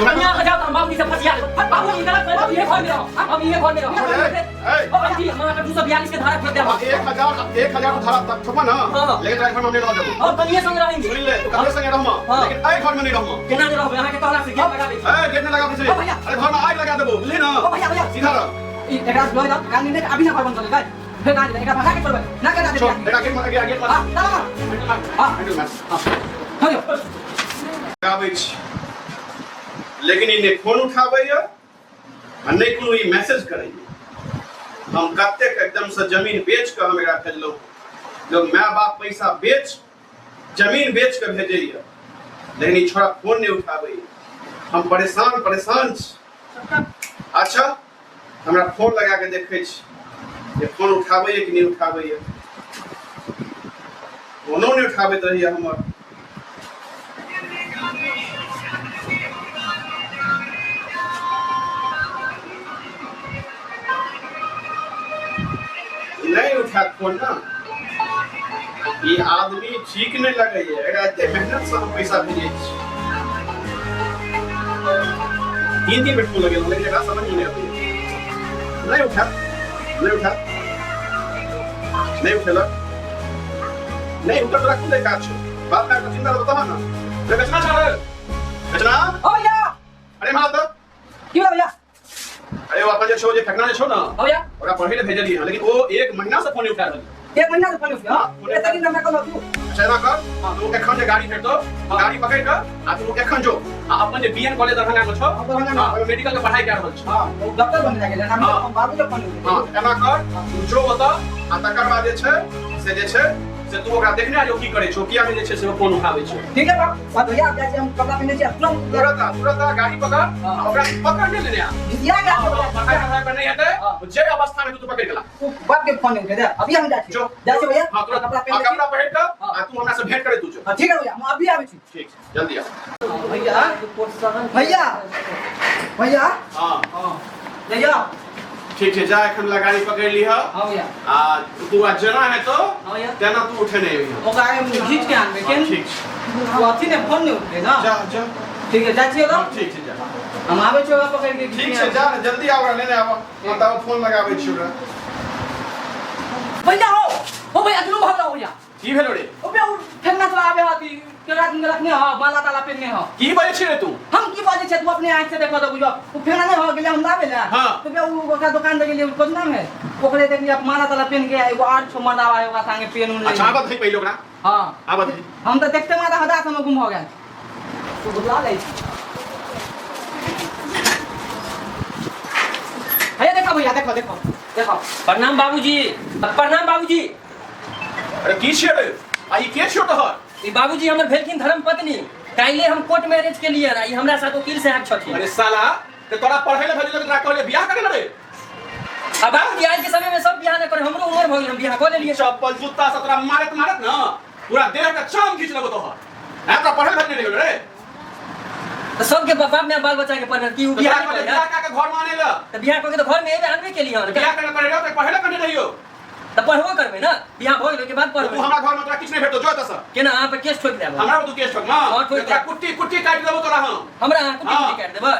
कन्या के जाओ तो हम बाबूजी से फसिया लेब। बाबूजी गलत कर, हम इहे घर में रहो, हम इहे घर में रहो। ए बाबूजी हम अहाँके 242 के धारा ठोक देब। 1000 1000 धारा तक ठोकबा ना। हाँ। लेकिन तोरा घर में हम नहीं रह देबो। और कनिए संग रहेंगे। सुन ले, तू ककरो संगे रहमा। हाँ। लेकिन एहि घर में नहीं रहमा। केना नहि रहबै? अहाँके कहला से गेट लगा दै छी। ए, गेट नहीं लगा ओ भैया। अरे घर में आग लगा देबो, बुझली ना? ओ भैया, भैया। सीधा रह। ई एकरा लऽ जाओ, कान नहीं अभी ना घर बंद कर ले, फेर ना एकरा भगा के छोड़बै ना करा दे। छोड़, एकरा गेट मार, गेट मार। हां, ताला मार। हैंडल मार। हाँ। हैंडल मार। हां, लगाबै छी, लेकिन ई नहि फोन उठाबैया आ नहि कोनो ई मैसेज करैया। हम कतेक एकदमसँ जमीन बेच कऽ हम एकरा भेजलहुँ। लोग माय बाप पैसा बेच, जमीन बेच कऽ भेजैया, लेकिन ई छोड़ा फोन नहि उठाबैया। हम परेशान परेशान छी। अच्छा, हमरा फोन लगा के देखै छी जे फोन उठाबैया कि नहि उठाबैया। फोनो नहि उठाबैत रहैया हमर। नहीं उठात फोन ना, ई आदमी ठीक नहीं लगैया। एकरा एते मेहनत से हम पैसा भेजै छी। 3 3 बेर फोन लगेलहुँ, लेकिन एकरा समझ में नहीं अबैया। नहीं उठात, नहीं उठात, नहीं उठेलक। नहीं उठल, तोरा कोन काज छौ? बाप माय के चिंता रहतौ तहन ना। रे बेचना छौ रे बेचना। ओ भैया। अरे मार तऽ। की भेल भैया? अरे ओ अपन जे छौ, जे फेकना जे छौ ना, ओ भैया, ओकरा पढ़े ले भेजलियै हँ, लेकिन ओ एक महीना से फोन नहीं उठा रहल। एक महीना से फोन उठा? हाँ। एते दिन हमरा कहलौ तू। अच्छा, एना कर, तू एखन जे गाड़ी भेटतौ, गाड़ी पकड़ कऽ आ तू एखन जो आ अपन जे बीएन कॉलेज दरभंगा में छौ। हाँ, दरभंगा में। हाँ, ओहिमे मेडिकल के पढ़ाई कए रहल छौ। हां, ओ डॉक्टर बन गेलै ना। हाँ। हम बाबू के फोन उठा। हाँ, एना कर, तू जो ओतऽ आ तकर बाद जे छै से जे छै से तू ओकरा देखने आ जो की करै छौ, किया नहि जे छै से ओ फोन उठाबै छौ। ठीक है बाप बाप भैया, अब जाइ छी हम, कपड़ा पहिने छी तुरंत। तुरंत आ, तुरंत आ, गाड़ी पकड़ हाँ। आ ओकरा पकड़ नहि लेने आ। घिसिया गेल छौ भैया। पढ़ाई तढ़ाई पर नहीं हेतै। हाँ। जे अवस्था में तू पकड़ गेला। तू बाप के फोन नहीं उठे दे, अभी हम जाइ छी। जो। जाइ छी भैया। हाँ, तुरंत। कपड़ा आ पहिने छी। कपड़ा पहिर कऽ हाँ। आ तू हमरा से भेंट करे तू जो। हाँ, ठीक है भैया, हम अभी आबै छी। ठीक छै, जल्दी आ। भैया, भैया, भैया। हाँ। हां, भैया। ठीक छै, जा, एखन ला गाड़ी पकड़ लीह। हां भैया। आ तू आ जेना हेतौ हाँ भैया। तेना तू उठे नहीं अबिहे। ओकरा आगे हम घीच के आनबै। हाँ, केन ठीक छै। ओ अथी ने फोन नहीं उठे ना। जा जा। ठीक है, जाइ छी। हाँ, ठीक छै, जा। हम आबै छी ओकरा पकड़ के। ठीक छै, जा ने, जल्दी आ, ओकरा लेने आबऽ। हम तब फोन लगाबै छी ओकरा। भैया हो हो भैया, दुनू भाग रहो भैया। की भेलो रे? ओ भैया, ओ फेंकना चला आबे हती केकरा दिन रखने हो, माला ताला पेनने हो। की बजै छी रे तू? हम की बाजै छै, तू अपने आँख से देखो तो बुझो। ओ फेंकना नहीं हो गेलै, हम लाबे ला। हाँ। तो भैया, ओ ओकरा दुकान दे गेलियै, कोन नाम है ओकरे, देखलियै माला ताला पेन के एगो आर छो मर्दावा है, ओकरा संगे पेन उन। अच्छा, आबत है पहिले ओकरा। हां। आबत है। हम तो देखते मारा हदास हम गुम हो गए। तू बुला ले भैया, देखो भैया, देखो देखो देखो। प्रणाम बाबूजी, प्रणाम बाबूजी। अरे की छियै रे? आ ई के छियौ तोहर? ई बाबूजी हमर भेलखिन धर्म पत्नी। काल्हि हम कोर्ट मैरिज के लिए ई हमरा साथ वकील साहब छथिन। अरे साला, ते तोरा पढ़ै ले भेजलक, तोरा कहले बियाह करे ले रे? आ बाबूजी, आज के समय में सब बियाह न करे, हमरो उम्र भ गेल, हम बियाह कऽ लेलियै। चप्पल जूता से तोरा मारत मारत ना पूरा देह के चाम खींच लेबो तोहर। हैं, तोरा पढ़ै ले भेजने रहियो रे? तऽ सबके बाप माय बाल बच्चा के पढ़ल की उ तो बियाह तोरा करे कहले बियाह कए के घर में आने ले। तऽ बियाह कऽ के तऽ घर में एबे आनबे केली हन। बियाह करे पढ़े रहो, पढ़े ले कने रहियो? तऽ पढ़बो करबै ना, बियाह भऽ गेल के बाद तू पढ़बै। हमरा घर में तोरा किछु नहि भेटतो, जो एतऽ से। केना अहाँ पर केस ठोकि देब। हमरा पर तू केस ठोक ना? हाँ, ठोकि तोरा देब। कुट्टी कुट्टी काटि देबो तोरा हम। हमरा अहाँ कुट्टी हाँ। कुट्टी काटि देबै?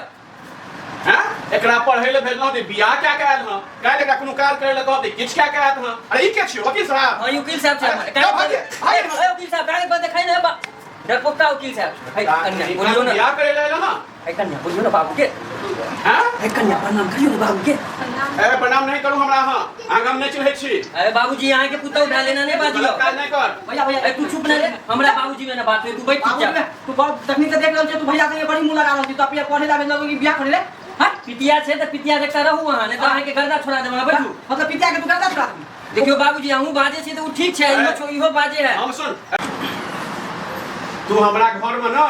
हैं, एकरा पढ़ै ले भेजलहुँ तऽ बियाह कए के आयल हँ। काल्हि एकरा कोनो काज करै ले कहब तऽ किछु कए के आयत हँ। अरे ई के छियौ, वकील साहब? हाँ, ई वकील साहब छै हमर। अरे, जाओ, भागिए, भागिए। ए, वकील साहब, कागज पर देखाइ ने बा डरपोकता वकील साहब है। कन्या, बोलियो ना। बियाह करै ले आयल हँ। है कन्या, बोलियो ना बाबू के। हैं? है कन्या, प्रणाम करियो ना बाबू के। ए, प्रणाम नहीं करू हमरा अहाँ, अहाँके हम नहि चिन्है छी। अरे बाबूजी, अहाँ के पुतहु भए लेना नहीं बाजियो। गलत काज नहि कर। भैया, भैया। ए, तू चुप ना रे, हमरा बाबूजी में ना बात होई, तू बैठ बाबू चुपचाप। ने, तू बहुत तखनी से देख रहल छी, तू भैया संगे बड़ी मुंह लगा रहल छी, तो अपने पढ़े ला भेजलको कि बियाह करे ले? हाँ? पितिया छै तऽ पितिया देखता रहू अहाँ, नहीं तऽ अहाँ के गर्दा छोड़ा देब। अहाँ बैठू। मतलब पितिया के तू गर्दा छोड़ा देबी? देखियो बाबूजी, अहूँ बाजे छी तऽ उ ठीक छै, इहो छो इहो बाजे है। हम सुन, तू हमरा घर में ना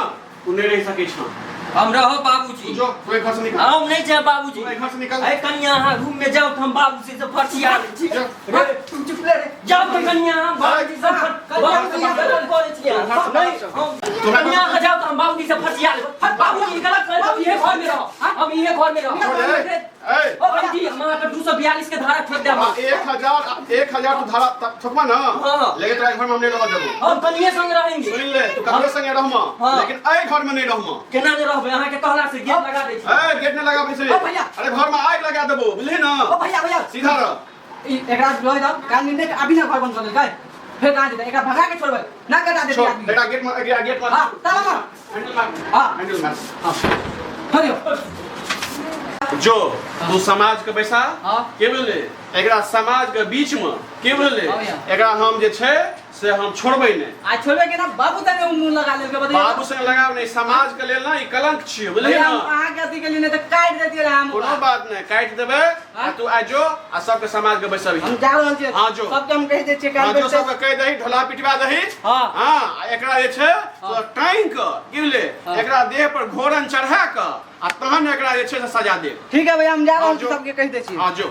तू नहीं रह सकै छह। हम रहो बाबूजी। तू जो, तू एहि घर से निकल। हम नहीं चाहे बाबूजी। तू एहि घर से निकल। अरे कन्या, अहाँ रूम में जाओ तो हम बाबूजी से फरसिया लै छी। जा। रे, तू चुप ले रे। जाओ तो कन्या, हम बाबूजी से बाबूजी से गलत करै छियै। तू घर से नहीं, बाहर हम तोरा कन्या, अहाँ जाओ तो हम बाबूजी से फरसिया लेब। बाबूजी गलत करै, हम इहे घर में रहो, हम इहे घर में रहो। छोड़ दे। ए ओ बाबूजी, हम अहाँके 242 के धारा ठोक देब। हाँ, 1000 1000 तू धारा ठोकमा ना। हाँ। लेकिन तोरा घर में हम नहीं रह देबो। हम कनिए संग रहेंगे। सुन ले, तू ककरो संगे रहमा, हाँ। लेकिन एहि घर में नहीं रहमा। केना नहि रहबै? अहाँके कहला से गेट लगा दै छी। ए, गेट नहीं लगाबै छै। ओ भैया। अरे घर में आगि लगा देबो, बुझली ना? ओ भैया, भैया। सीधा रह। ई एकरा रह दब काल निंदे अभी ना घर बंद कर देलकै, फेर कहाँ जेतै? एकरा भगा के छोड़बै ना, कटा देतै छोड़ आदमी। एकरा गेट में, एकरा गेट में। हाँ, ताला मार। हैंडल मार। हाँ। हैंडल मार। हाँ, हरियो। जो तू समाज के बैसा। हाँ। के बुझले, एकरा समाज के बीच में, के बुझले, हाँ भैया। एकरा हम जे छै से हम छोड़बै नहि। आ छोड़बै के ना? बाबू तने मुंह लगा लेलकै, बताइए। बाबू संग लगाव नहि, समाज के लेल ना ई कलंक छियै, बुझलियै भैया, ना? हम अहाँके अथी के लिए नहीं तऽ काटि देतियै रहए हम कोनो ओकरा। बात नहि, काटि देबै। आ हाँ? तू आ जो आ सबके समाज के बैसबही। हम जा रहल छियै। हाँ, जो। सबके हम कहि दै छियै। हाँ, काल्हि जो बैठतै। सबके कहि दही, ढोला पिटवा दही। हाँ। हाँ, आ एकरा जे छै से टांगि कऽ, की बुझले, हाँ। एकरा देह पर घोरन चढ़ा कऽ आ तहन एकरा जे छै से सजा देब। ठीक है भैया, हम जा हाँ, रहल छी। जो। सबके कहि दै छियै। हाँ, जो।